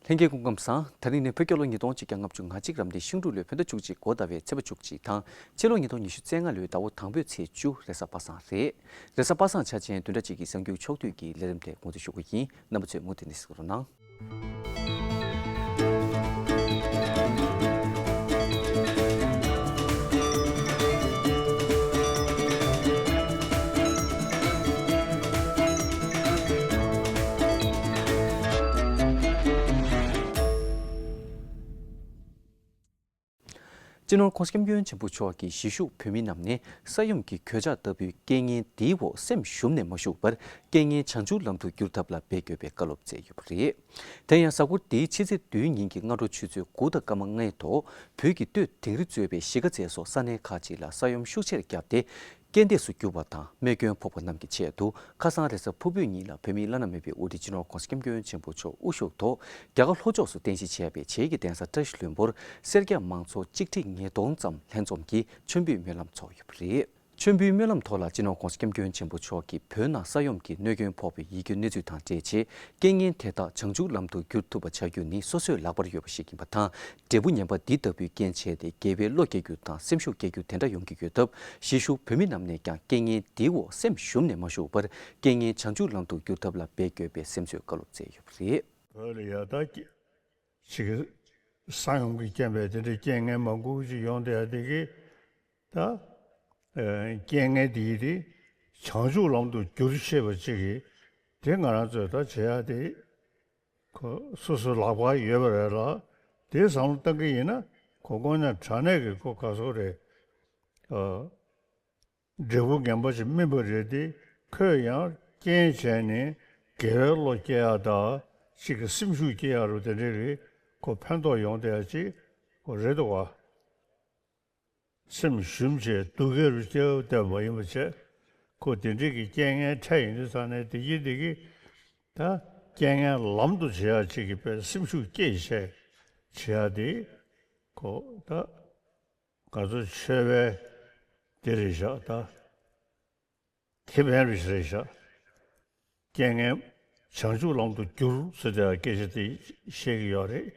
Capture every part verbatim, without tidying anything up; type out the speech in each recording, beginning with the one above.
ལྷན་རྒྱས་སྐུ་ཁམས་བཟང་། དེ་རིང་ནི་བོད་རྒྱལ་ལོ་ཉིས་སྟོང་ཆིག་བརྒྱ་ལྔ་བཅུ་ང་གཅིག་རབ་འདིའི་ཤིང་འབྲུག་ལོའི་བོད་ཟླ་བཅུ་གཅིག་འགོ་ཟླ་བའི་ཚེས་པ་བཅུ་གཅིག་དང་ཕྱི་ལོ་ཉིས་སྟོང་ཉི་ཤུ་རྩ་ལྔ་ལོའི་ཟླ་བ་དང་པོའི་ཚེས་བཅུ། རེས་གཟའ་པ་སངས་རེད། རེས་གཟའ་པ་སངས་འཆར་ཅན་བདུན་ཕྲག་གཅིག་གི་གསར་འགྱུར་ཕྱོགས་བསྡུས་ཀྱི་ལས་རིམ་དེ་འགོ་འཛུགས་ཞུ་གི་ཡིན། རྣམ་པ་ཚོས་མུ་མཐུད་ནས་གཟིགས་རོགས་གནང་། སྤྱི་ནོར་༸གོང་ས་༸སྐྱབས་མགོན་ཆེན་པོ་མཆོག་གིས་གཞིས་བཞུགས་བོད་མི་རྣམས་ནས་ས་ཡོམ་གྱི་གོད་ཆག་ལྟ་བུའི་རྐྱེན་ངན་འདིའི་འོག་སེམས་ཞུམ་ནས་མ་བཞུགས་པར། རྐྱེན་ངན་བྱང་ཆུབ་ལམ་དུ་བསྒྱུར་ཐབས་ལ་འབད་དགོས་པའི་བཀའ་སློབ་སྩལ་ཡོད་པ་རེད། དེ་ཡང་གཟའ་འཁོར་འདིའི་ཕྱི་ཚེས་བདུན་ཉིན་གྱི་སྔ་དྲོ་ཆུ་ཚོད་དགུ་དང་སྐར་མ་ལྔའི་ཐོག་བོད་ཀྱི་སྟོད་དིང་རི་གཙོས་པའི་གཞིས་ཀ་རྩེ་སོགས་ས་གནས་ཁག་ཅིག་ལ་ས་ཡོམ་ཤུགས་ཆེར་བརྒྱབ་སྟེ། རྐྱེན་འདས་སུ་གྱུར་པ་དང་རྨས་སྐྱོན་ཕོག་པ་རྣམས་ཀྱི་ཆེད་དུ། ཁ་སང་རེས་གཟའ་ཕུར་བུའི་ཉིན་ལ་བོད་མིའི་བླ་ན་མེད་པའི་དབུ་ཁྲིད་སྤྱི་ནོར་༸གོང་ས་༸སྐྱབས་མགོན་ཆེན་པོ་མཆོག་དབུ་བཞུགས་ཐོག་རྒྱ་གར་ལྷོ་ཕྱོགས་སུ་རྟེན་གཞི་བྱས་པའི་བྱེས་ཀྱི་གདན་ས་བཀྲ་ཤིས་ལྷུན་པོར་སེར་སྐྱ་མང་ཚོགས་གཅིག་ཁྲི་ཉིས་སྟོང་ཙམ་ལྷན་འཛོམས་ཀྱིས་མཆོད་འབུལ་སྨོན་ལམ་ཚོགས་ཡོད་པ་རེད། མཆོད་འབུལ་སྨོན་ལམ་ཐོག་ལ་སྤྱི་ནོར་༸གོང་ས་༸སྐྱབས་མགོན་ཆེན་པོ་མཆོག་གིས་བོད་ནང་ས་ཡོམ་གྱི་གནོད་སྐྱོན་ཕོག་པའི་ཡིད་སྐྱོའི་གནས་ཚུལ་དང་འབྲེལ་ཆེད། རྐྱེན་ངན་དེ་དག་བྱང་ཆུབ་ལམ་དུ་བསྒྱུར་ཐུབ་པ་བྱ་རྒྱུ་ནི་སོ་སོའི་ལག་པར་ཡོད་པ་ཞིག་ཡིན་པ་དང་། འབྲས་བུ་ངན་པ་འདི་ལྟ་བུའི་རྐྱེན་བྱས་ཏེ་དགེ་བའི་བློ་སྐྱེ་རྒྱུ་དང་སེམས་ཤུགས་སྐྱེ་རྒྱུ་དེ་འདྲ་ཡོང་གི་ཡོད་སྟབས། གཞིས་བཞུགས་བོད་མི་རྣམས་ནས་ཀྱང་རྐྱེན་ངན་འདིའི་འོག་སེམས་ཞུམ་ནས་མ་བཞུགས་པར། རྐྱེན་ངན་བྱང་ཆུབ་ལམ་དུ་བསྒྱུར་ཐབས་ལ་འབད་དགོས་པའི་སེམས་གསོའི་བཀའ་སློབ་སྩལ་ཡོད་པ་རེད། བོད་ལ་ཡ་ད་ཅིག་ས་ཡོམ་གྱི་རྐྱེན་པས་དེ་འདྲའི་རྐྱེན་ངན་མང་པོ་ཅིག་ཡོང་བསྡད་ཡ་དེ་གི་ད་རྐྱེན་ངན་དེ་ཡི་དེ་བྱང་ཆུབ་ལམ་དུ་བསྒྱུར་ཤེས་པ་ཅིག་གིས་དེ་ང་རང་ཚོས་ད་བྱེད་ཡ་དེ། ཁོ་སོ་སོའི་ལག་པར་ཡོད་པ་རེད་ལ། དེའི་བསམ་བློ་བཏང་གི་ཡིན་ན། ཁོ་དངོས་གནས་དྲང་གནས་ཀྱི་ཁོ་ག་ཚོད་རེད། ཨ། འབྲས་བུ་ངན་པ་ཞིག་སྨིན་པ་རེད་དེ། ཁོས་ཡང་རྐྱེན་བྱས་ནས་དགེ་བའི་བློ་སྐྱེ་ཡག་དང་། གཅིག་གི་སེམས་ཤུགས་སྐྱེ་ཡག་རུ་དེ་འདྲ་རེད། ཁོ་ཕན་ཐོགས་ཡོང་བསྡད་ཡག་ཅིག་ཁོ་རེད་འདུག་བ། སེམས་ཞུམ་བྱས་སྡུག་སྐད་རུ་སྐྱེ་བསྡད་པ་ཡིན་པ་བྱས། ཁོ་དེ་འདྲའི་གི་རྐྱེན་ངན་འཕྲད་ཡོང་དུས་ཙང་ནས་དེ་གི་དེ་གི་ད་རྐྱེན་ངན་ལམ་དུ་བྱེད་ཡག་ཅིག་གི་དཔེ་སེམས་ཤུགས་སྐྱེད་བྱས་བྱེད་ཡག་དེ་ཁོ་ད་ང་ཚོ་ཆོས་པའི་དེ་རེད་བཞག་ད་ཁེ་ཕན་རེད་བཞག་རྐྱེན་ངན་བྱང་ཆུབ་ལམ་དུ་བསྒྱུར་ཟེར་ཏེ་སྐད་ཆ་དེ་བཤད་ཀྱི་ཡོད་རེད།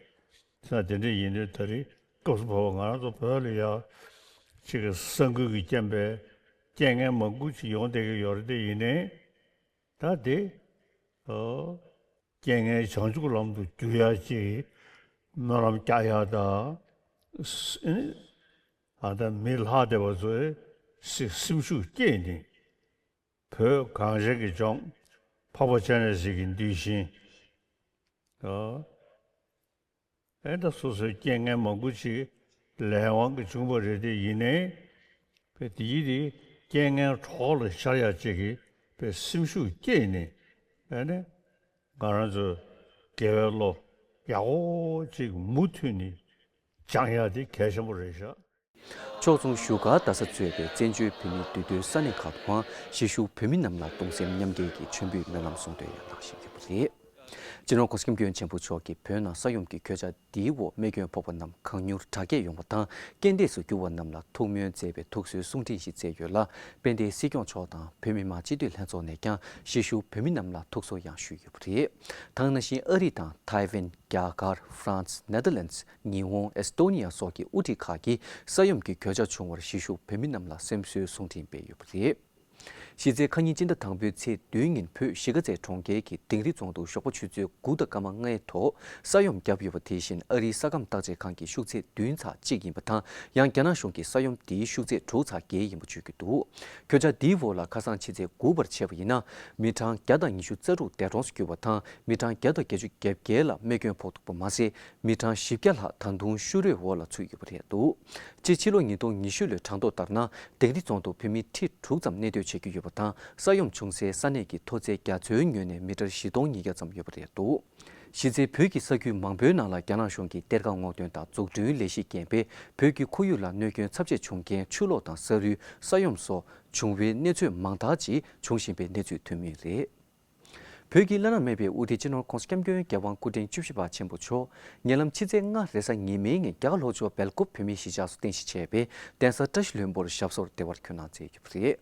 ད་དེ་འདྲ་ཡིན་དུས་ད་རེས་སྐབས་སུ་བབས་པ་ང་རང་ཚོ་བོད་ལ་ཡ་ཅིག་གི་ས་འགུལ་གྱི་རྐྱེན་པས་རྐྱེན་ངན་མང་པོ་ཅིག་ཡོང་བསྡད་ཀྱི་ཡོད་རེད་དེ། ཡིན་ནའི་ད་དེ་ཨོ་རྐྱེན་ངན་བྱང་ཆུབ་ལམ་དུ་བསྒྱུར་ཡག་ཅིག་སྨོན་ལམ་རྒྱག་ཡག་དང་། ཨ་ད་མི་ལྷག་བསྡད་པ་ཚོས་སེམས་ཤུགས་སྐྱེད་ནས། བོད་གངས་ཅན་གྱི་ལྗོངས་འཕགས་པ་སྤྱན་རས་གཟིགས་ཀྱི་གདུལ་ཞིང་། ཨ་ཨེ་ད་སོ་སོའི་རྐྱེན་ངན་མང་པོ་ཅིག་ལས་དབང་གིས་བྱུང་བ་རེད་དེ། ཡིན་ནའི་བས་དེ་ཡིད་དེ་རྐྱེན་ངན་གྲོགས་ལ་ཤར་ཡག་ཅིག་གི་བས་སེམས་ཤུགས་སྐྱེད་ནས་ཨེ་ནས་ང་རང་ཚོའི་དགེ་བའི་བློ་ཡག་པོ་ཅིག་མུ་མཐུད་ནས་སྦྱང་ཡག་དེ་གལ་ཆེན་པོ་རེད་ཤག་ཕྱོགས་མཚུངས་བཞུགས་སྒར་རྡ་ས་གཙོས་པའི་བཙན་བྱོལ་བོད་མིའི་འདུས་སྡོད་ས་གནས་ཁག་ཏུའང་གཞིས་བཞུགས་བོད་མི་རྣམས་ལ་གདུང་སེམས་མཉམ་སྐྱེད་ཀྱི་མཆོད་འབུལ་སྨོན་ལམ་གསུང་འདོན་ཡང་གནང་བཞིན་ཡོད་པ་རེད། སྤྱི་ནོར་༸གོང་ས་༸སྐྱབས་མགོན་ཆེན་པོ་མཆོག་གིས་བོད་ནང་ས་ཡོམ་གྱི་གོད་ཆག་འདིའི་འོག་རྨས་སྐྱོན་ཕོག་པ་རྣམས་གང་མྱུར་དྲག་སྐྱེད་ཡོང་བ་དང་། རྐྱེན་འདས་སུ་གྱུར་བ་རྣམས་ལ་ཐུགས་སྨོན་མཛད་པའི་ཐུགས་གསོའི་གསུང་འཕྲིན་ཞིག་སྩལ་ཡོད་ལ། དཔལ་ལྡན་སྲིད་སྐྱོང་མཆོག་དང་བོད་མི་མང་སྤྱི་འཐུས་ལྷན་ཚོགས་ནས་ཀྱང་གཞིས་བཞུགས་བོད་མི་རྣམས་ལ་ཐུགས་གསོ་ཡང་ཞུས་ཡོད་པ་རེད། དེ་ནང་བཞིན་ཨ་རི་དང་ཐའེ་ཝན། རྒྱ་གར། ཧྥ་རན་སི། ནེ་དར་ལེན་སི། ཉི་ཧོང་། ཨེ་སི་ཏོ་ནི་ཡ་སོགས་ཀྱི་དབུ་ཁྲིད་ཁག་གིས་ས་ཡོམ་གྱི་གོད་ཆག་བྱུང་བར་གཞིས་བཞུགས་བོད་མི་རྣམས་ལ་སེམས་གསོའི་གསུང་འཕྲིན་སྤེལ་ཡོད་པ་རེད། གཞི་རྩའི་ཁ་ཉིན་སྤྱི་ཟླ་དང་པོའི་ཚེས་བདུན་ཉིན་བོད་གཞིས་ཀ་རྩེ་གྲོང་ཁྱེར་གྱི་དིང་རི་རྫོང་དུ་ཞོགས་པ་ཆུ་ཚོད་དགུ་དང་སྐར་མ་ལྔའི་ཐོག་ས་ཡོམ་བརྒྱབ་ཡོད་པ་དེ་བཞིན་ཨ་རིའི་ས་ཁམས་བརྟག་དཔྱད་ཁང་གི་ཤུགས་ཚད་བདུན་ཚེག་གཅིག་ཡིན་པ་དང་། ཡང་རྒྱ་ནག་གཞུང་གི་ས་ཡོམ་དེའི་ཤུགས་ཚད་དྲུག་ཚེག་བརྒྱད་ཡིན་པ་བརྗོད་ཀྱི་འདུག་གོད་ཆག་འདིའི་འོག་ལ་ཁ་སང་ཕྱི་ཚེས་དགུ་པར་ཆད་པ་ཡིན་ན། མི་གྲངས་བརྒྱ་དང་ཉི་ཤུ་རྩ་དྲུག་འདས་གྲོངས་སུ་གྱུར་བ་དང་། མི་གྲངས་བརྒྱ་དང་བརྒྱད་ཅུ་གྱ་བརྒྱད་ལ་རྨས་སྐྱོན་ཕོག་འདུག་པ་མ་ཟད། མི་གྲངས་བཞི་བརྒྱ་ལྷག་ད་དུང་ཤུགས་རོའི་འོག་ལ་ཚུད་ཡོད་པ་རེད་འདུག་སྤྱི་ཕྱི་ལོ་ཉིས་སྟོང་ཉི་ཤུ་ལོའི་གྲངས་ཐོ་ལྟར་ན། དིང་རི་རྫོང་དུ་བོད་མི་ཁྲི་དྲུག་ཙམ་གནས་སྡོད་བྱེད་ཀྱི་ཡོད་པ་དང་། ས་ཡོམ་བྱུང་སའི་ས་གནས་ཀྱི་མཐོ་ཚད་རྒྱ་མཚོའི་ངོས་ནས་མི་ཊར་བཞི་སྟོང་ཉིས་བརྒྱ་ཙམ་ཡོད་པ་རེད་འདུག་གཞི་རྩའི་བོད་ཀྱི་ས་ཁུལ་མང་པོའི་ནང་ལ་རྒྱ་ནག་གཞུང་གི་གཏེར་ཁ་སྔོག་འདོན་དང་འཛུགས་སྐྲུན་ལས་གཞིའི་རྐྱེན་པས། བོད་ཀྱི་ཁོར་ཡུག་ལ་གནོད་སྐྱོན་ཚབས་ཆེ་བྱུང་རྐྱེན། ཆུ་ལོག་དང་ས་རུལ། ས་ཡོམ་སོགས་བྱུང་བའི་གནས་ཚུལ་མང་དག་ཅིག་འབྱུང་བཞིན་པའི་གནས་ཚུལ་ཐོན་མུས་རེད། བོད་ཀྱི་བླ་ན་མེད་པའི་དབུ་ཁྲིད་སྤྱི་ནོར་༸གོང་ས་༸སྐྱབས་མགོན་རྒྱལ་དབང་སྐུ་ཕྲེང་བཅུ་བཞི་པ་ཆེན་པོ་མཆོག་ཉེ་ལམ་ཕྱི་ཚེས་ལྔ་རེས་གཟའ་ཉི་མའི་ཉིན་རྒྱ་གར་ལྷོ་ཕྱོགས་སྦེལ་ཀོབ་བོད་མིའི་གཞིས་ཆགས་སུ་རྟེན་གཞི་བྱས་པའི་གདན་ས་བཀྲ་ཤིས་ལྷུན་པོར་ཞབས་སོར་བདེ་བར་འཁོད་གནང་མཛད་ཡོད་པ་རེད།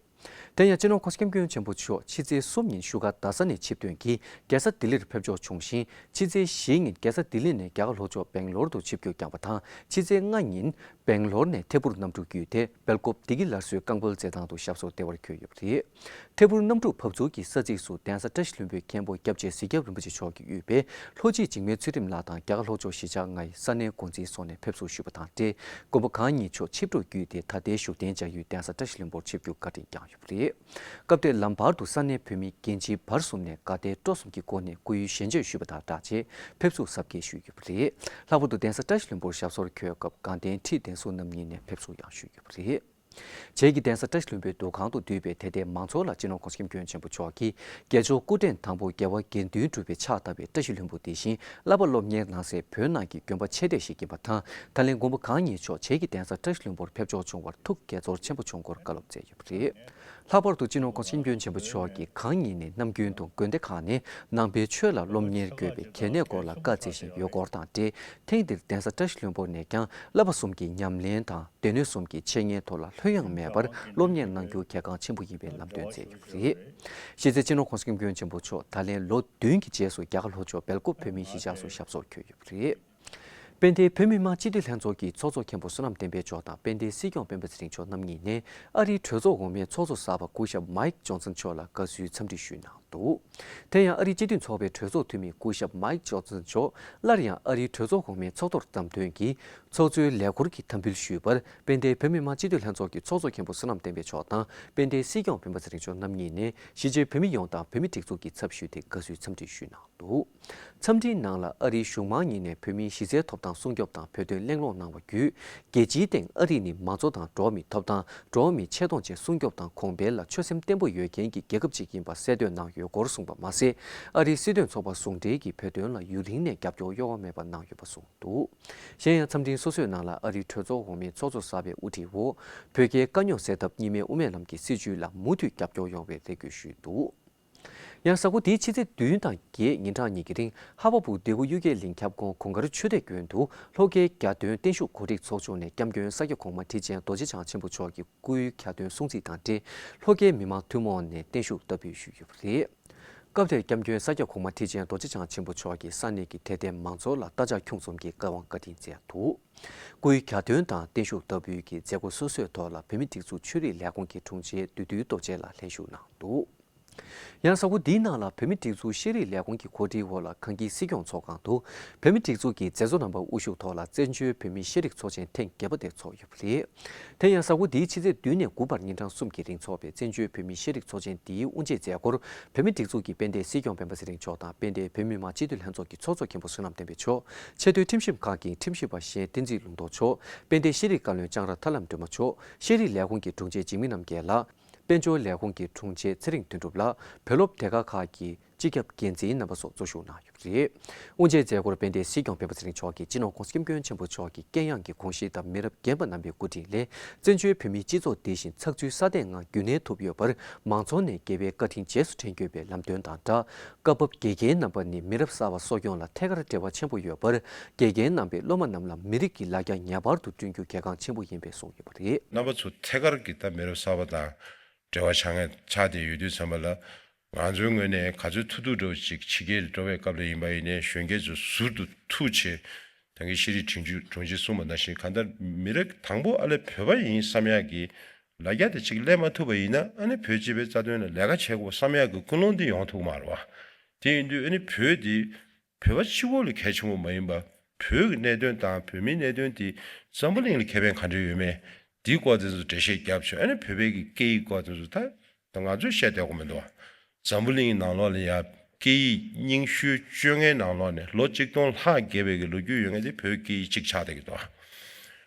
དེ་ཡང་སྤྱི་ནོར་༸གོང་ས་༸སྐྱབས་མགོན་ཆེན་པོ་མཆོག་ཕྱི་ཚེས་གསུམ་ཉིན་བཞུགས་སྒར་རྡ་ས་ནས་ཆིབས་ཐོན་གྱིས་རྒྱལ་ས་ལྡི་ལིར་ཕེབས་འབྱོར་བྱུང་ཞིང་། ཕྱི་ཚེས་བཞི་ཉིན་རྒྱལ་ས་ལྡི་ལི་ནས་རྒྱ་གར་ལྷོ་ཕྱོགས་སྦེང་ལོར་དུ་ཆིབས་བསྒྱུར་བསྐྱངས་པ་དང་། ཕྱི་ཚེས་ལྔ་ཉིན་སྦེང་ལོར་ནས་ཐད་འཕུར་གནམ་གྲུ་བརྒྱུད་དེ་སྦེལ་ཀོབ་བདེ་སྐྱིད་སླར་གསོའི་རྐང་སྤོལ་མཛད་ཐང་དུ་ཞབས་སོར་བདེ་བར་འཁོད་ཡོད་པ་རེད། ཐད་འཕུར་གནམ་གྲུ་བབས་ཚུགས་ཀྱི་ས་ཚིགས་སུ་གདན་ས་བཀྲ་ཤིས་ལྷུན་པོའི་མཁན་པོ་སྐྱབས་རྗེ་གཟིགས་རྒྱབ་རིན་པོ་ཆེ་མཆོག་གིས་དབུས་པའི་ལྷོ་སྤྱི་འཇིགས་མེད་ཚུལ་ཁྲིམས་ལགས་དང་རྒྱ་གར་ལྷོ་ཕྱོགས་གཞིས་ཆགས་ལྔའི་ས་གནས་འགོ་འཛིན་སོགས་ནས་ཕེབས་བསུ་ཞུས་པ་དང་འབྲེལ། མགོན་པོ་གང་ཉིད་མཆོག་ཆིབས་འགྲོ་བརྒྱུད་དེ་ད་ལྟའི་བཞུགས་གདན་འཇགས་ཡུལ་གདན་ས་བཀྲ་ཤིས་ལྷུན་པོར་ཆིབས་བསྒྱུར་བཀའ་དྲིན་བསྐྱངས་ཡོད་པ་རེད། སྐབས་དེར་ལམ་བར་དུ་ས་གནས་བོད་མི་རྒན་བྱིས་བར་གསུམ་ནས་དགའ་དད་སྤྲོ་གསུམ་གྱི་སྒོ་ནས་སྐུའི་ཞལ་མཇལ་ཞུས་པ་དང་སྦྲགས་རྗེས་ཕེབས་བསུ་གཟབ་རྒྱས་ཞུས་ཡོད་པ་རེད། ལྷག་པར་དུ་གདན་ས་བཀྲ་ཤིས་ལྷུན་པོར་ཞབས་སོར་འཁོད་སྐབས་དགའ་ལྡན་ཁྲི་བདེ་སྲུང་རྣམ་གཉིས་ནས་ཕེབས་བསུ་ཡང་ཞུས་ཡོད་པ་རེད། བྱེས་ཀྱི་གདན་ས་བཀྲ་ཤིས་ལྷུན་པོའི་འདུ་ཁང་དུ་འདུས་པའི་དད་ལྡན་མང་ཚོགས་ལ་སྤྱི་ནོར་༸གོང་ས་༸སྐྱབས་མགོན་ཆེན་པོ་མཆོག་གིས་དགེ་སྦྱོར་སྐུ་ཕྲེང་དང་པོ་རྒྱལ་བ་དགེ་འདུན་གྲུབ་པའི་ཕྱག་བཏབ་པའི་བཀྲ་ཤིས་ལྷུན་པོ་དེ་བཞིན་བསླབ་པ་སློབ་གཉེར་གནང་སའི་བོད་ནང་གི་དགོན་པ་ཆེ་གྲས་ཤིག་ཡིན་པ་དང་། ད་ལན་མགོན་པོ་གང་ཉིད་མཆོག་བྱེས་ཀྱི་གདན་ས་བཀྲ་ཤིས་ལྷུན་པོར་ཕེབས་འབྱོར་བྱུང་བར་ཐུགས་དགྱེས་ཚོར་ཆེན་པོ་བྱུང་སྐོར་བཀའ་སློབ་སྩལ་ཡོད་པ་རེད། ལྷག་པར་དུ་སྤྱི་ནོར་༸གོང་ས་༸སྐྱབས་མགོན་ཆེན་པོ་མཆོག་གིས་གང་ཉིད་ནས་ནམ་རྒྱུན་དུ་དགོན་སྡེ་ཁག་ནས་ནང་པའི་ཆོས་ལ་སློབ་གཉེར་དགོས་པའི་གལ་གནད་སྐོར་ལ་བཀའ་སྩལ་བཞིན་ཡོད་སྐོར་དང་འབྲེལ། ཐེངས་འདིར་གདན་ས་བཀྲ་ཤིས་ལྷུན་པོ་ནས་ཀྱང་བསླབ་པ་གསུམ་གྱི་ཉམས་ལེན་དང་སྡེ་སྣོད་གསུམ་གྱི་འཆད་ཉན་ཐོག་ལ་ལྷོད་ཡངས་མེད་པར་སློབ་གཉེར་གནང་རྒྱུ་གལ་འགངས་ཆེན་པོ་ཡིན་པའི་ལམ་སྟོན་མཛད་ཡོད་པ་རེད། གཞི་རྩའི་སྤྱི་ནོར་༸གོང་ས་༸སྐྱབས་མགོན་ཆེན་པོ་མཆོག་ད་ལན་ལོ་བདུན་གྱི་རྗེས་སུ་རྒྱ་གར་ལྷོ་ཕྱོགས་སྦེལ་ཀོབ་བོད་མིའི་གཞིས་ཆགས་སུ་ཞབས་སོར་འཁོད་ཡོད་པ་རེད། དཔལ་ལྡན་བོད་མི་མང་སྤྱི་འཐུས་ལྷན་ཚོགས་ཀྱི་ཚོགས་གཙོ་མཁན་པོ་བསོད་ནམས་བསྟན་འཕེལ་མཆོག་དང་དཔལ་ལྡན་སྲིད་སྐྱོང་སྤེན་པ་ཚེ་རིང་མཆོག་རྣམ་གཉིས་ནས་ཨ་རིའི་གྲོས་ཚོགས་འོག་མའི་ཚོགས་གཙོ་གསར་པ་སྐུ་ཞབས་མའིག་ཇོན་སན་མཆོག་ལ་དགའ་བསུའི་འཚམས་འདྲི་ཞུས་གནང་འདུག་དེ་ཡང་ཨ་རིའི་སྤྱི་མཐུན་ཚོགས་པའི་གྲོས་ཚོགས་འཐུས་མི་སྐུ་ཞབས་མའིག་ཇོན་སན་མཆོག་སླར་ཡང་ཨ་རིའི་གྲོས་ཚོགས་འོག་མའི་ཚོགས་གཙོར་བདམས་ཐོན་གྱིས་ཚོགས་གཙོའི་ལས་འཁུར་གྱི་དམ་འབུལ་ཞུས་པར་དཔལ་ལྡན་བོད་མི་མང་སྤྱི་འཐུས་ལྷན་ཚོགས་ཀྱི་ཚོགས་གཙོ་མཁན་པོ་བསོད་ནམས་བསྟན་འཕེལ་མཆོག་དང་དཔལ་ལྡན་སྲིད་སྐྱོང་སྤེན་པ་ཚེ་རིང་མཆོག་རྣམ་གཉིས་ནས་གཞིས་བྱེས་བོད་མི་ཡོངས་དང་བོད་མིའི་སྒྲིག་འཛུགས་ཀྱི་ཚབ་ཞུས་ཏེ་དགའ་བསུའི་འཚམས་འདྲི་ཞུས་གནང་འདུག་འཚམས་འདྲིའི་ནང་ལ་ཨ་རིའི་གཞུང་མང་གཉིས་ནས་བོད་མིའི་གཞི་རྩའི་ཐོབ་ཐང་སྲུང་སྐྱོབ་དང་བོད་དོན་གླེང་སློང་གནང་བ་བརྒྱུད། རྒྱལ་སྤྱིའི་སྟེང་ཨ་རི་ནི་མང་གཙོ་དང་འགྲོ་བ་མིའི་ཐོབ་ཐང་། འགྲོ་བ་མིའི་ཆེ་མཐོང་བཅས་སྲུང་སྐྱོབ་དང་གོང་འཕེལ་ལ་ཆོད་སེམས་བརྟན་པོ་ཡོད་མཁན་གྱི་རྒྱལ་ཁབ་ཅིག་ཡིན་པ་གསལ་སྟོན་གནང་ཡོད་སྐོར་གསུངས་པ་མ་ཟད། ཨ་རིའི་སྲིད་དོན་ཚོགས་པ་ཟུང་འབྲེལ་གྱིས་བོད་དོན་ལ་ཡུན་རིང་ནས་རྒྱབ་སྐྱོར་གཡོ་བ་མེད་པ་གནང་ཡོད་པ་གསུངས་འདུག་གཞན་ཡང་འཚམས་འཕྲིན་སོ་སོའི་ནང་ལ་ཨ་རིའི་གྲོས་ཚོགས་འོག་མའི་ཚོགས་གཙོ་གསར་པའི་དབུ་ཁྲིད་འོག་བོད་རྒྱའི་དཀའ་རྙོག་སེལ་ཐབས་གཉིས་སྨན་དབུ་མའི་ལམ་གྱི་སྲིད་བྱུས་ལ་མུ་མཐུད་རྒྱབ་སྐྱོར་ཡོང་བའི་རེ་སྐུལ་ཞུས་འདུག་ཡང་གཟའ་འཁོར་འདིའི་ཕྱི་ཚེས་བདུན་དང་བརྒྱད་ཉིན་གྲངས་གཉིས་ཀྱི་རིང་ཧ་བ་བུ་ལྡེ་གུ་གཡུལ་རྒྱལ་གླིང་ཁྱབ་ཁོངས་གུང་དཀར་ཆོས་སྡེ་དགོན་དུ་ལྷོ་ཁའི་རྒྱ་སྟོན་བརྟན་བཞུགས་གོ་སྒྲིག་ཚོགས་ཆུང་ནས་སྐྱབས་མགོན་ས་སྐྱ་གོང་མ་ཁྲི་ཆེན་རྡོ་རྗེ་འཆང་ཆེན་པོ་མཆོག་གི་སྐུའི་གྱ་སྟོན་སྲུང་བརྩི་དང་འབྲེལ་ལྷོ་ཁའི་མི་མང་ཐུན་མོང་ནས་བརྟན་བཞུགས་བསྟར་འབུལ་ཞུས་ཡོད་པ་རེད། སྐབས་དེར་སྐྱབས་མགོན་ས་སྐྱ་གོང་མ་ཁྲི་ཆེན་རྡོ་རྗེ་འཆང་ཆེན་པོ་མཆོག་གིས་ས་གནས་ཀྱི་དད་ལྡན་མང་ཚོགས་ལ་རྟ་ལྕག་ཁྱུང་འཛོམས་ཀྱི་བཀའ་དབང་བཀའ་དྲིན་སྩལ་འདུག་སྐུའི་གྱ་སྟོན་དང་བརྟན་བཞུགས་བསྟར་འབུལ་གྱི་མཛད་སྒོ་སོ་སོའི་ཐོག་ལ་བོད་མིའི་སྒྲིག་འཛུགས་ཆོས་རིག་ལས་ཁུངས་ཀྱི་དྲུང་ཆེ་བདུད་འདུལ་རྡོ་རྗེ་ལགས་ལྷན་ཞུགས་གནང་འདུག་ཡང་གཟའ་འཁོར་འདིའི་ནང་ལ་བོད་མིའི་སྒྲིག་འཛུགས་ཤེས་རིག་ལས་ཁུངས་ཀྱི་གོ་སྒྲིག་འོག་ལ་གངས་སྐྱིད་སྲིད་སྐྱོང་ཚོགས་ཁང་དུ་བོད་མིའི་སྒྲིག་འཛུགས་ཀྱི་མཛད་གཙོ་རྣམ་པ་དབུ་བཞུགས་ཐོག་ལ་བཙན་བྱོལ་བོད་མིའི་ཤེས་རིག་ཚོགས་ཆེན་ཐེངས་བརྒྱད་པ་དེ་ཚོགས་ཡོད་པ་རེད། དེ་ཡང་གཟའ་འཁོར་འདིའི་ཕྱི་ཚེས་བདུན་ནས་དགུ་བར་ཉིན་གྲངས་གསུམ་གྱི་རིང་འཚོགས་པའི་བཙན་བྱོལ་བོད་མིའི་ཤེས་རིག་ཚོགས་ཆེན་འདིའི་དབུ་འབྱེད་མཛད་སྒོར་བོད་མིའི་སྒྲིག་འཛུགས་ཀྱི་དཔལ་ལྡན་སྲིད་སྐྱོང་སྤེན་པ་ཚེ་རིང་མཆོག་དང་དཔལ་ལྡན་བོད་མི་མང་སྤྱི་འཐུས་ལྷན་ཚོགས་ཀྱི་ཚོགས་གཙོ་མཁན་པོ་བསོད་ནམས་བསྟན་འཕེལ་མཆོག་ཆེས་མཐོའི་ཁྲིམས་ཞིབ་ཁང་གི་ཁྲིམས་ཞིབ་པ་གཞན་བསྟན་འཛིན་ལུང་རྟོགས་མཆོག་དཔལ་ལྡན་ཤེས་རིག་བཀའ་བློན་ལྕང་ར་ཐར་ལམ་སྒྲོལ་མ་མཆོག་ཤེས་རིག་ལས་ཁུངས་ཀྱི་དྲུང་ཆེ་འཇིགས་མེད་རྣམ་རྒྱལ་ལགས། དཔལ་འབྱོར་ལས་ཁུངས་ཀྱི་དྲུང་ཆེ་ཚེ་རིང་དོན་གྲུབ་ལགས། བོད་སློབ་སྡེ་ཁག་ཁག་གི་སྤྱི་ཁྱབ་འགན་འཛིན་རྣམ་པ་སོགས་གཙོ་བཞུགས་གནང་ཡོད་པ་རེད། དབུ་འབྱེད་མཛད་སྒོར་དཔལ་ལྡན་སྲིད་སྐྱོང་སྤེན་པ་ཚེ་རིང་མཆོག་གིས་སྤྱི་ནོར་༸གོང་ས་༸སྐྱབས་མགོན་ཆེན་པོ་མཆོག་གི་དཀྱེལ་ཡངས་ཀྱི་དགོངས་གཞི་དང་མི་རབས་རྒན་པ་རྣམ་པའི་བཀོད་སྒྲིག་ལས་བཙན་བྱོལ་བོད་མིའི་སྤྱི་ཚོགས་འདི་བཞིན་ཚགས་ཚུད་སྲ་བརྟན་ངང་རྒྱུན་གནས་ཐུབ་ཡོད་པར་མང་ཚོགས་ནས་དགེ་བའི་བཀའ་དྲིན་རྗེས་སུ་དྲན་དགོས་པའི་ལམ་སྟོན་དང་སྦྲགས། སྐབས་བབ་དགེ་རྒན་རྣམ་པ་ནི་མི་རབས་གསར་བ་གསོ་སྐྱོང་ལ་ཐད་ཀར་འབྲེལ་བ་ཆེན་པོ་ཡོད་པར་དགེ་རྒན་རྣམ་པས་སློབ་མ་རྣམས་ལ་མི་རིགས་ཀྱི་ལ་རྒྱ་ངེས་པར་དུ་བསྐྲུན་རྒྱུ་གལ་འགངས་ཆེན་པོ་ཡིན་པས་གསུངས་ཡོད་པ་རེད། རྣམ་པ་ཚོ་ཐད་ཀར་གྱི་ད་མི་རབས་གསར་བ་དང་འབྲེལ་བ་ཆགས་ངེས་ཆགས་བསྡད་ཡོད་དུས་ཙམ་པ་ལ། ང་ཚོའི་ངོས་ནས་ག་ཚོད་ཐུབ་ཐུབ་འདྲ་བོ་ཅིག་ཕྱི་རྒྱལ་ལ་འགྲོ་བའི་སྐབས་ལ་ཡིན་པ་ཡིན་ནའི་གཞོན་སྐྱེས་ཚོ་ཟུར་དུ་ཐུག་བྱས། ད་གིན་ཤེས་རིག་དྲུང་ཆེ་དྲུང་ཆེ་གསུངས་པ་ནང་བཞིན་གང་ལྟར་མི་རབས་དང་པོ་ཨ་ལས་བོད་པ་ཡིན་བསམ་ཡག་གི་ལ་རྒྱ་དེ་ཅིག་སླེབས་མ་ཐུབ་པ་ཡིན་ན་ཨ་ནི་བོད་སྤྱི་པའི་རྩ་དོན་ལ་ལས་ཀ་བྱེད་དགོས་པ་བསམ་ཡག་གི་ཀུན་སློང་དེ་ཡོང་ཐུབ་ཀྱི་མ་རེད་བ། དེ་ཡིན་དུས་ཨ་ནི་བོད་དེ་བོད་པ་གཅིག་པོ་ལ་གལ་ཆེན་པོ་མ་ཡིན་པ། བོད་ཀྱི་གནད་དོན་དང་བོད་མིའི་གནད་དོན་དེ་འཛམ་བུ་གླིང་ལ་ཁེ་ཕན་ག་འདྲ་ཡོད་མེད་འདིའི་སྐོར་དེ་ཚོ་འགྲེལ་བཤད་བརྒྱབ་བྱས། ཨ་ནི་བོད་པའི་གི་སྐད་ཡིག་སྐོར་དེ་ཚོ་ད། ད་ང་ཚོས་བཤད་བསྡད་དགོས་མི་འདུག་འཛམ་བུ་གླིང་ནང་ལོགས་ལ་ཡ་སྐད་ཡིག་རྙིང་ཤོས་བཅོ་ལྔའི་ནང་ལོགས་ནས་ལོ་གཅིག་སྟོང་ལྷག་བརྒལ་བའི་གི་ལོ་རྒྱུས་ཡོད་མཁན་དེ་བོད་སྐད་ཡིག་གཅིག་ཆགས་བསྡད་ཀྱི་འདུག་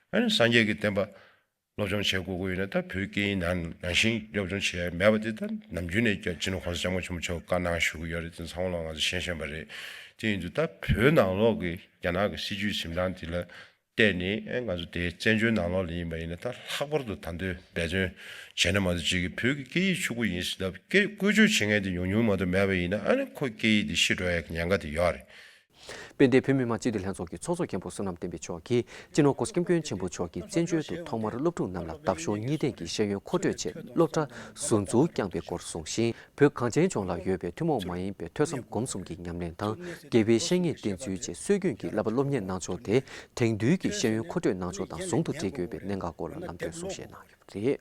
ཨ་ནི་སངས་རྒྱས་ཀྱི་བསྟན་པ་སློབ་སྦྱོང་བྱེད་དགོས་ཀྱི་ཡོད་ན་ད་བོད་སྐད་ཡིག་ནང་ནང་བཞིན་སློབ་སྦྱོང་བྱེད་ཡ་མེད་པ་དེ་ད་ནམ་རྒྱུན་ནས་སྤྱི་ནོར་༸གོང་ས་༸སྐྱབས་མགོན་ཆེན་པོ་མཆོག་བཀའ་གནང་ཞུ་གི་ཡོད་རེད། དེ་ཚང་མ་ལ་ང་ཚོ་ཤེས་བཞིན་པ་རེད། དེ་ཡིན་དུས་ད་བོད་ནང་ལོགས་ཀྱི་རྒྱ་ནག་གི་སྲིད་བྱུས་འཛིན་སྟངས་དེ་ལ་བལྟས་ནས་ཨེ་ང་ཚོ་དེ་བཙན་བྱོལ་ནང་ལོགས་ལ་ཡིན་པ་ཡིན་ན་ད་ལྷག་པར་དུ་ད་དུང་འབད་བརྩོན་བྱས་ན་མ་གཏོགས་ཅིག་གིས་བོད་ཀྱི་སྐད་ཡིག་ཕྱུག་པོ་ཡིན་ཟེར་ད་སྐད་བཀོལ་སྤྱོད་བྱེད་མཁན་དེ་ཉུང་ཉུང་མ་གཏོགས་མེད་པ་ཡིན་ན་ཨ་ནི་ཁོ་སྐད་ཡིག་དེ་ཤི་འགྲོ་ཡ་གི་ཉེན་ཁ་དེ་ཡོད་རེད། དཔལ་ལྡན་བོད་མི་མང་སྤྱི་འཐུས་ལྷན་ཚོགས་ཀྱི་ཚོགས་གཙོ་མཁན་པོ་བསོད་ནམས་བསྟན་འཕེལ་མཆོག་གིས་སྤྱི་ནོར་༸གོང་ས་༸སྐྱབས་མགོན་ཆེན་པོ་མཆོག་གིས་བཙན་བྱོལ་དུ་ཐོག་མར་སློབ་ཕྲུག་རྣམས་ལ་འདབ་གཤོག་གཉིས་ལྡན་གྱི་ཤེས་ཡོན་མཁོ་སྤྲོད་ཆེད་སློབ་གྲྭ་ཟུར་འཛུགས་བསྐྱངས་པའི་སྐོར་གསུངས་ཤིང་། བོད་གངས་ཅན་ལྗོངས་ལ་ཡོད་པའི་ཐུན་མོང་མ་ཡིན་པའི་ཐོས་བསམ་སྒོམ་གསུམ་གྱི་ཉམས་ལེན་དང་། དགེ་བའི་བཤེས་གཉེན་བསྟེན་ཚུལ་བཅས་སྲོལ་རྒྱུན་གྱི་བསླབ་པ་སློབ་གཉེར་གནང་ཕྱོགས་དེ་དེང་དུས་ཀྱི་ཤེས་ཡོན་མཁོ་སྤྲོད་གནང་ཕྱོགས་དང་ཟུང་དུ་འབྲེལ་དགོས་པའི་གནད་འགག་སྐོར་ལ་ལམ་སྟོན་གསུང་བཤད་གནང་ཡོད་པ་རེད།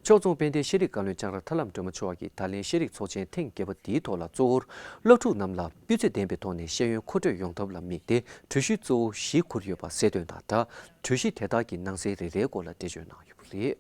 ཕྱོགས་མཚུངས་དཔལ་ལྡན་ཤེས་རིག་བཀའ་བློན་ལྕང་ར་ཐར་ལམ་སྒྲོལ་མ་མཆོག་གིས་ད་ལན་ཤེས་རིག་ཚོགས་ཆེན་ཐེངས་བརྒྱད་པ་འདིའི་ཐོག་ལ་གཙོ་བོར་སློབ་ཕྲུག་རྣམས་ལ་སྤུས་ཚད་ལྡན་པའི་ཐོག་ནས་ཤེས་ཡོན་མཁོ་སྤྲོད་ཡོང་ཐབས་ལ་དམིགས་ཏེ་གྲོས་གཞི་གཙོ་བོ་བཞི་འཁུར་ཡོད་པ་གསལ་སྟོན་དང་སྦྲགས། གྲོས་གཞི་དེ་དག་གི་ནང་གསལ་རེ་རེའི་སྐོར་ལ་འགྲེལ་བརྗོད་གནང་ཡོད་པ་རེད།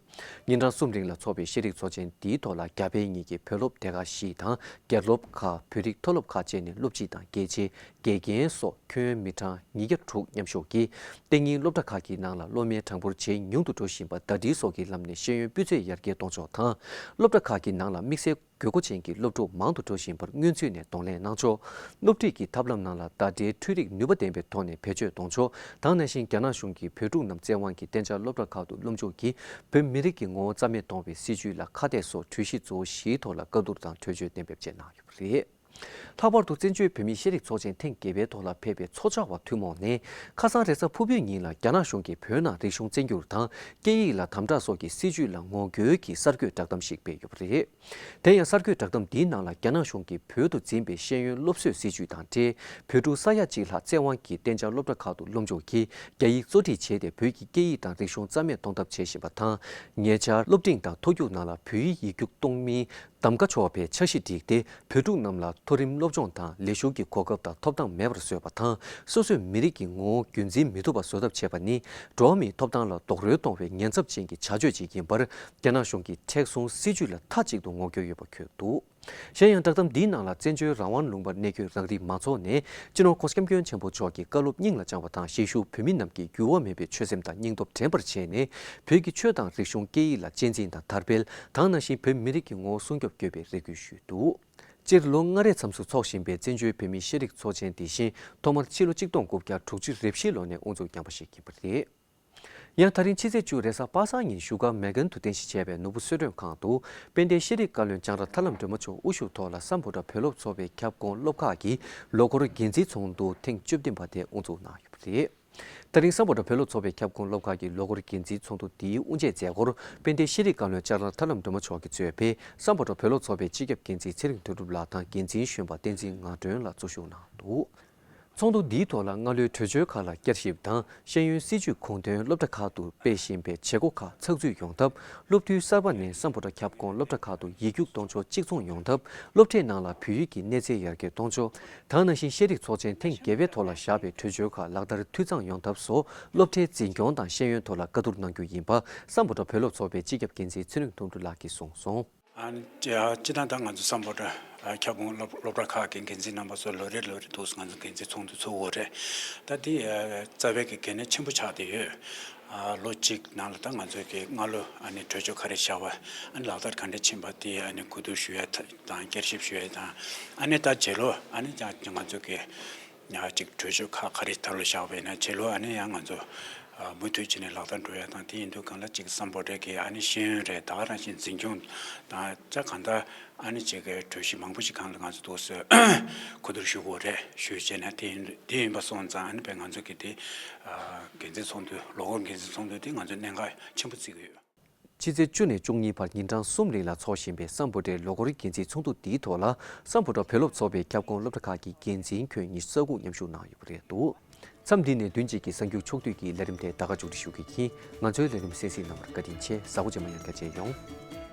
ཉིན་གྲངས་གསུམ་རིང་ལ་འཚོགས་པའི་ཤེས་རིག་ཚོགས་ཆེན་འདིའི་ཐོག་ལ་རྒྱ་བལ་གཉིས་ཀྱི་བོད་སློབ་སྡེ་ཁག་བཞི་དང་། རྒྱལ་སློབ་ཁག་བོད་རིགས་མཐོ་སློབ་ཁག་བཅས་ནས་སློབ་སྤྱི་དང་དགེ་ཆེ། དགེ་རྒན་སོགས་ཁྱོན་མི་གྲངས་ཉིས་བརྒྱ་དྲུག་མཉམ་ཞུགས་ཀྱིས། གཏན་ཉིན་སློབ་གྲྭ་ཁག་གི་ནང་ལ་སློབ་མའི་གྲངས་འབོར་ཇེ་ཉུང་དུ་འགྲོ་བཞིན་པ་ཟླ་སྒྲིལ་སོགས་ཀྱི་ལམ་ནས་ཤེས་ཡོན་སྤུས་ཚད་ཡར་རྒྱས་གཏོང་ཕྱོགས་དང་། སློབ་གྲྭ་ཁག་གི་ནང་ལ་དམིགས་བསལ་དགོས་མཁོ་ཅན་གྱི་སློབ་ཕྲུག་མང་དུ་འགྲོ་བཞིན་པར་སྔོན་ཚུད་ནས་གདོང་ལེན་གནང་ཕྱོགས། སློབ་ཁྲིད་ཀྱི་ཐབས་ལམ་ནང་ལ་ཟླ་སྒྲིལ་འཕྲུལ་རིག་ནུས་པ་ལྡན་པའི་ཐོག་ནས་བེད་སྤྱོད་གཏོང་ཕྱོགས་དང་། ནང་བཞིན་རྒྱ་ནག་གཞུང་གིས་བོད་ཕྲུག་རྣམས་བཙན་དབང་གིས་གཏན་འཇགས་སློབ་གྲྭ་ཁག་ཏུ་སློབ་འཇུག་གིས་བོད་མི་རིགས་ཀྱི་ངོ་བོ་རྩ་མེད་གཏོང་བའི་སྲིད་བྱུས་ལ་ཁ་གཏད་སོགས་གྲོས་གཞི་གཙོ་བོ་བཞིའི་ཐོག་ལ་བཀའ་བསྡུར་དང་གྲོས་ཆོད་གཏན་འབེབས་བཅས་གནང་ཡོད་པ་རེད། ལྷག་པར་དུ་བཙན་བྱོལ་བོད་མིའི་ཤེས་རིག་ཚོགས་ཆེན་ཐེངས་བརྒྱད་པའི་ཐོག་ལ་ཕེབས་པའི་ཚོགས་བཅར་བ་ཐུན་མོང་ནས་ཁ་སང་རེས་གཟའ་ཕུར་བུའི་ཉིན་ལ་རྒྱ་ནག་གཞུང་གིས་བོད་ནང་རིག་གཞུང་བཙན་སྒྱུར་དང་སྐད་ཡིག་ལ་དམ་དྲག་སོགས་ཀྱི་སྲིད་བྱུས་ལ་ངོ་རྒོལ་གྱི་གསར་འགོད་བསྒྲགས་གཏམ་ཞིག་སྤེལ་ཡོད་པ་རེད། དེ་ཡང་གསར་འགོད་བསྒྲགས་གཏམ་འདིའི་ནང་ལ་རྒྱ་ནག་གཞུང་གིས་བོད་དུ་འཛིན་པའི་ཤེས་ཡོན་སློབ་གསོའི་སྲིད་བྱུས་དང་འབྲེལ། བོད་ཕྲུག་ས་ཡ་གཅིག་ལྷག་བཙན་དབང་གིས་གཏན་འཇགས་སློབ་གྲྭ་ཁག་ཏུ་སློབ་འཇུག་གིས་རྒྱ་ཡིག་གཙོ་ཁྲིད་བྱས་ཏེ་བོད་ཀྱི་སྐད་ཡིག་དང་རིག་གཞུང་རྩ་མེད་གཏོང་ཐབས་བྱེད་བཞིན་པ་དང་། ཉེ་ཆར་སློབ་འབྲིང་དང་མཐོ་རྒྱུགས་ནང་ལ་བོད་ཡིག་ཡིག་རྒྱུགས་གཏོང་མིན་གདམ་ཀ་ཆོག་པའི་འཆར་གཞི་བསྒྲིགས་ཏེ། བོད་ཕྲུག་རྣམས་ལ་མཐོ་རིམ་སློབ་སྦྱོང་དང་ལས་ཞུགས་ཀྱི་གོ་སྐབས་དང་ཐོབ་ཐང་མེད་པར་བཟོས་པ་དང་། སོ་སོའི་མི་རིགས་ཀྱི་ངོ་བོ་རྒྱུན་འཛིན་མི་ཐུབ་པ་བཟོ་ཐབས་བྱས་པ་ནི། འགྲོ་བ་མིའི་ཐོབ་ཐང་ལ་རྡོག་རོལ་གཏོང་བའི་ཉེན་ཚབས་ཅན་གྱི་བྱ་སྤྱོད་ཅིག་ཡིན་པར། རྒྱ་ནག་གཞུང་གི་མཁྲེགས་བཟུང་སྲིད་བྱུས་ལ་མཐའ་གཅིག་ཏུ་ངོ་རྒོལ་ཡོད་པ་འཁོད་འདུག་གཞན་ཡང་། བསྒྲགས་གཏམ་འདིའི་ནང་ལ། བཙན་བྱོལ་རང་དབང་ལུང་པར་གནས་འཁོད་རང་རིགས་མང་ཚོགས་ནས། སྤྱི་ནོར་༸གོང་ས་༸སྐྱབས་མགོན་ཆེན་པོ་མཆོག་གི་བཀའ་སློབ་སྙིང་ལ་བཅངས་པ་དང་། གཞིས་བཞུགས་བོད་མི་རྣམས་ཀྱིས་འགྱུར་བ་མེད་པའི་ཆོད་སེམས་དང་སྙིང་སྟོབས་དྲན་པར་བྱས་ནས། བོད་ཀྱི་ཆོས་དང་རིག་གཞུང་སྐད་ཡིག་ལ་གཅེས་འཛིན་དང་དར་སྤེལ་དང་། ནང་བཞིན་བོད་མི་རིགས་ཀྱི་ངོ་བོ་སྲུང་སྐྱོབ་དགོས་པའི་རེ་སྐུལ་ཞུས་འདུག་སྤྱིར། ལོ་ལྔ་རེ་མཚམས་སུ་འཚོགས་བཞིན་པའི་བཙན་བྱོལ་བོད་མིའི་ཤེས་རིག་ཚོགས་ཆེན་འདི་བཞིན། ཐོག་མར་ཕྱི་ལོ་ཆིག་སྟོང་དགུ་བརྒྱ་དྲུག་ཅུ་རེ་བཞིའི་ལོ་ནས་དབུ་འཛུགས་བསྐྱངས་པ་ཞིག་ཡིན་པ་རེད། ཡང་། ད་རིང་ཕྱི་ཚེས་བཅུ་རེས་གཟའ་པ་སངས་ཉིན་བཞུགས་སྒར་མེག་གྷན་དུ་རྟེན་གཞི་བྱས་པའི་ནོར་བུ་གསོལ་མགྲོན་ཁང་དུ། དཔལ་ལྡན་ཤེས་རིག་བཀའ་བློན་ལྕང་ར་ཐར་ལམ་སྒྲོལ་མ་མཆོག་དབུ་བཞུགས་ཐོག་ལ་སམ་བྷོ་ཊ་བོད་སློབ་ཚོགས་པའི་ཁྱབ་ཁོངས་སློབ་ཁག་གི་ལོ་འཁོར་འགན་འཛིན་ཚོགས་འདུ་ཐེངས་བཅུ་བདུན་པ་དེ་དབུ་འཛུགས་གནང་ཡོད་པ་རེད། ད་རིང་། སམ་བྷོ་ཊ་བོད་སློབ་ཚོགས་པའི་ཁྱབ་ཁོངས་སློབ་ཁག་གི་ལོ་འཁོར་འགན་འཛིན་ཚོགས་འདུ་འདིའི་དབུ་འབྱེད་མཛད་སྒོར། དཔལ་ལྡན་ཤེས་རིག་བཀའ་བློན་ལྕང་ར་ཐར་ལམ་སྒྲོལ་མ་མཆོག་གིས་གཙོས་པའི་སམ་བྷོ་ཊ་བོད་སློབ་ཚོགས་པའི་སྤྱི་ཁྱབ་འགན་འཛིན་ཚེ་རིང་དོན་གྲུབ་ལགས་དང་། འགན་འཛིན་གཞོན་པ་བསྟན་འཛིན་ངག་སྒྲོན་ལགས་གཙོ་བཞུགས་གནང་འདུག་ཚོགས་འདུ་འདིའི་ཐོག་ལ། སྔ་ལོའི་གྲོས་ཆོད་ཁག་ལ་བསྐྱར་ཞིབ་དང་། ཤེས་ཡོན་སྲིད་བྱུས་གོང་དོན་སློབ་གྲྭ་ཁག་ཏུ་སྤེལ་བཞིན་པའི་བྱེད་སྒོ་ཁག་ཚགས་ཚུད་ཡོང་ཐབས། སློབ་དུས་གསར་པ་ནས་སམ་བྷོ་ཊ་ཁྱབ་ཁོངས་སློབ་གྲྭ་ཁག་ཏུ་ཡིག་རྒྱུགས་གཏོང་ཕྱོགས་གཅིག་མཚུངས་ཡོང་ཐབས། སློབ་ཁྲིད་ནང་ལ་བོད་ཡིག་གི་གནས་ཚད་ཡར་རྒྱས་གཏོང་ཕྱོགས་དང་། ནང་བཞིན་ཤེས་རིག་ཚོགས་ཆེན་ཐེངས་བརྒྱད་པའི་ཐོག་ལ་བཞག་པའི་གྲོས་ཆོད་ཁག་ལག་བསྟར་འཐུས་ཚང་ཡོང་ཐབས་སོགས། སློབ་གྲྭའི་འཛིན་སྐྱོང་དང་ཤེས་ཡོན་ཐོག་ལ་བཀའ་བསྡུར་གནང་རྒྱུ་ཡིན་པ། སམ་བྷོ་ཊ་བོད་སློབ་ཚོགས་པའི་སྤྱི་ཁྱབ་འགན་འཛིན་ཚེ་རིང་དོན་གྲུབ་ལགས་ཀྱིས་གསུངས་སོང་། ཨ་ནི། སྤྱིར་བཏང་ད་ང་ཚོ་སམ་བྷོ་ཊ་ཁྱབ་ཁོངས་སློབ་སློབ་གྲྭ་ཁག་གི་འགན་འཛིན་རྣམ་པ་ཚོ་ལོ་རེ་ལོ་རེ་འདུག་ང་ཚོ་འགན་འཛིན་ཚོགས་འདུ་ཚུགས་ཡོད་རེད། ད་འདི་རྩ་བའི་གི་གལ་གནད་ཆེན་པོ་ཆགས་བསྡད་ཡོད། ལོ་གཅིག་ནང་ལ་ད་ང་ཚོ་གི་སྔ་ལོ་ཨ་ནི་གྲོས་ཆོད་ག་རེ་བཞག་པ། ཨ་ནི་ལག་བསྟར་ག་འདྲ་ཕྱིན་པ། དེ་ཨ་ནི་གོ་བསྡུར་ཞུ་ཡ་དང་བསྐྱར་ཞིབ་ཞུ་ཡ་དང་། ཨ་ནི་ད་རྗེས་ལོ་ཨ་ནི་ང་ཚོ་གི་ཡང་ཅིག་གྲོས་ཆོད་ཁག་ག་རེ་ད་ལོ་བཞག་པ་ཡིན་ན། རྗེས་ལོ་ཨ་ནི་ཡང་ང་ཚོ་མུ་མཐུད་བྱས་ནས་ལག་བསྟར་འགྲོ་ཡ་དང་། དེ་ཡིན་དུས་སྒང་ལ་ཅིག་སམ་བྷོ་ཊ་གི་ཨ་ནི་ཤེས་ཡོན་རེད། ད་ག་ནང་བཞིན་འཛིན་སྐྱོང་དང་། ད་གང་ལྟར་ཨ་ནི་ཅིག་གི་གྲོས་གཞི་མང་པོ་ཞིག་སྒང་ལ་ང་ཚོ་འདུག་སེ་གོ་བསྡུར་ཞུ་དགོས་རེད། ཞུས་བྱས་ནས་དེ་ཡིན་དེ་ཡིན་པ་སོང་ཙང་། ཨ་ནི་དཔེ་ང་ཚོ་གི་དེ་འགན་འཛིན་ཚོགས་འདུ། ལོ་འཁོར་འགན་འཛིན་ཚོགས་འདུ་དེ་ང་ཚོ་གནད་འགག་ཆེན་པོ་བརྩི་གི་ཡོད། ཕྱི་ཚེས་བཅུ་ནས་བཅུ་གཉིས་བར་ཉིན་གྲངས་གསུམ་རིང་ལ་འཚོགས་བཞིན་པའི་སམ་བྷོ་ཊའི་ལོ་འཁོར་འགན་འཛིན་ཚོགས་འདུ་འདིའི་ཐོག་ལ། སམ་བྷོ་ཊ་བོད་སློབ་ཚོགས་པའི་ཁྱབ་ཁོངས་སློབ་གྲྭ་ཁག་གི་འགན་འཛིན་ཁྱོན་ཉི་ཤུ་རྩ་དགུ་མཉམ་ཞུགས་གནང་ཡོད་པ་རེད་འདུག་མཚམས་འདི་ནས་བདུན་གཅིག་གི་གསར་འགྱུར་ཕྱོགས་བསྡུས་ཀྱི་ལས་རིམ་དེ་ད་ག་མཇུག་སྒྲིལ་ཞུ་གི་ཡིན། ང་ཚོའི་ལས་རིམ་གསན་གཟིགས་གནང་བར་བཀའ་དྲིན་ཆེ། གཟའ་འཁོར་རྗེས་མ་ཡང་བསྐྱར་མཇལ་ཡོང་།